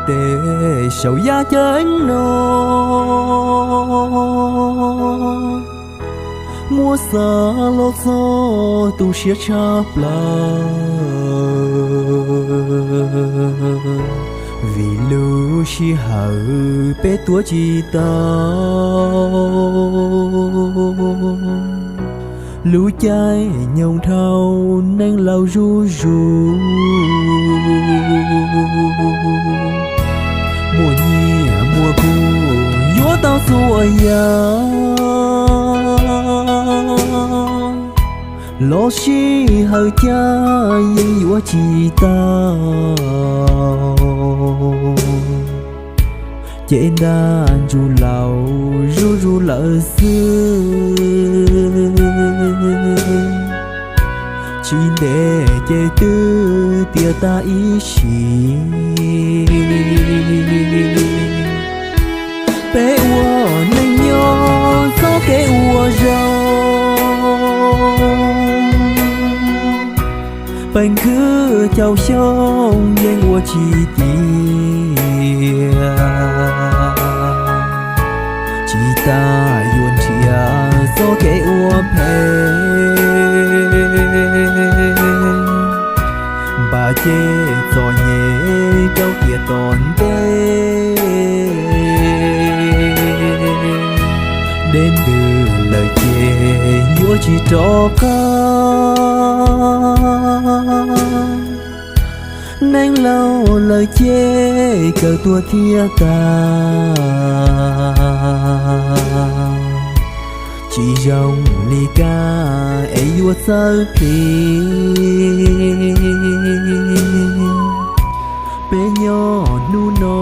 Tej saum yaj ceeb no muab xa los txog tu siab tshaj plaws, vim lub sij hawm peb tuav tsis tau. Lub caij nyoog dhau neeg laus zuj zus, muaj nyiaj muaj kub yuav tau txhua yam, los sij hawm cas yeej yuav tsis tau. Ces ntaj ntsug laus zuj zus lawm xwb, tsis ntev ces twb tiav tas ib sim. Peb ua neej nyob txoj kev ua zoo, peem kwv caum xyoo yeej ua tsis tiav. Tsis tas yuav nrhiav txoj kev ua phem, npam ces txom nyem rau tiam tom ntej. Dej ntws lawm ces yuav tsis rov qab, neeg laus lawm ces kawg tuag thiaj tas. Tsis zoo li kab es yuav txawj plhis, peb nyob hnub no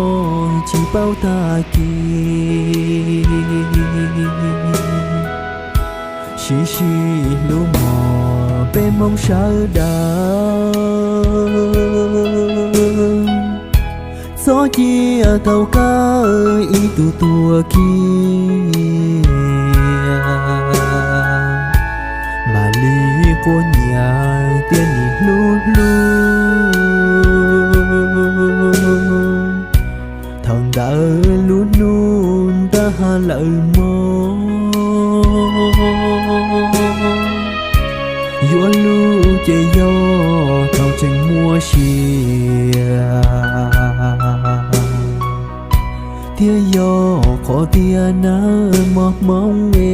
tsis paub tag kis. Sib sib hlub mog peb Hmoob sawv daws, txhob cia thaum kawg ib tug tuag kiag, mam li quaj nyiam tias nim hlub hlub. Thaum ntawd lub hnub ntab ha lawm mog, yuav luag ces yog thaum tseem muaj sia, thiaj yog qhov tiag nawb mog Hmoob es.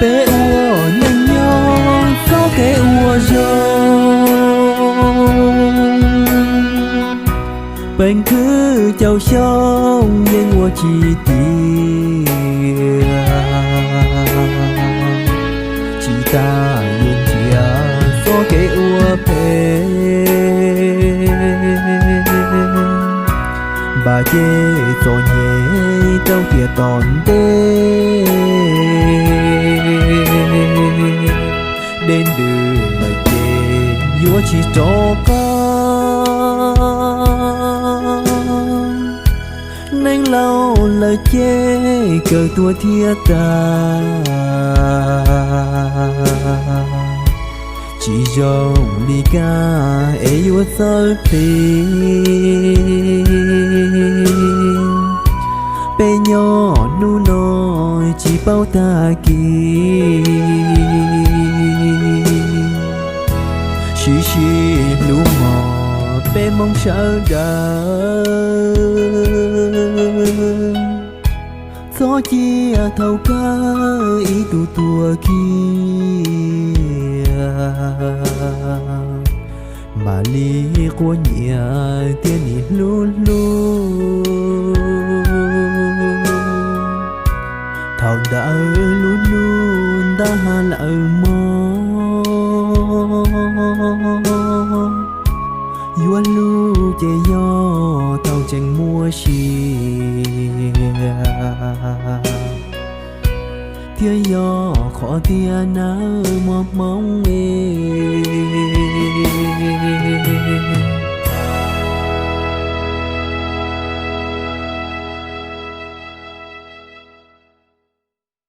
Peb ua neej nyob txoj kev ua zoo, peem kwv caum xyoo yeej ua tsis tiav. Tsis tas yuav nrhiav txoj kev ua phem, npam ces txom nyem rau tiam tom ntej. Dej ntws lawm ces yuav tsis rov qab, neeg laus lawm ces kawg tuag thiaj tas. Tsis zoo li kab es yuav txawj plhis, peb nyob hnub no tsis paub tag kis. Sib sib hlub mog peb Hmoob sawv daws, txhob cia thaum kawg ib tug tuag kiag, mam li quaj nyiam tias nim hlub hlub. Thaum ntawd lub hnub ntab ha lawm mog, Yuav hlub ces yog tau tseem muaj sia, thiab yog qhov tiag nawb mog Hmoob es.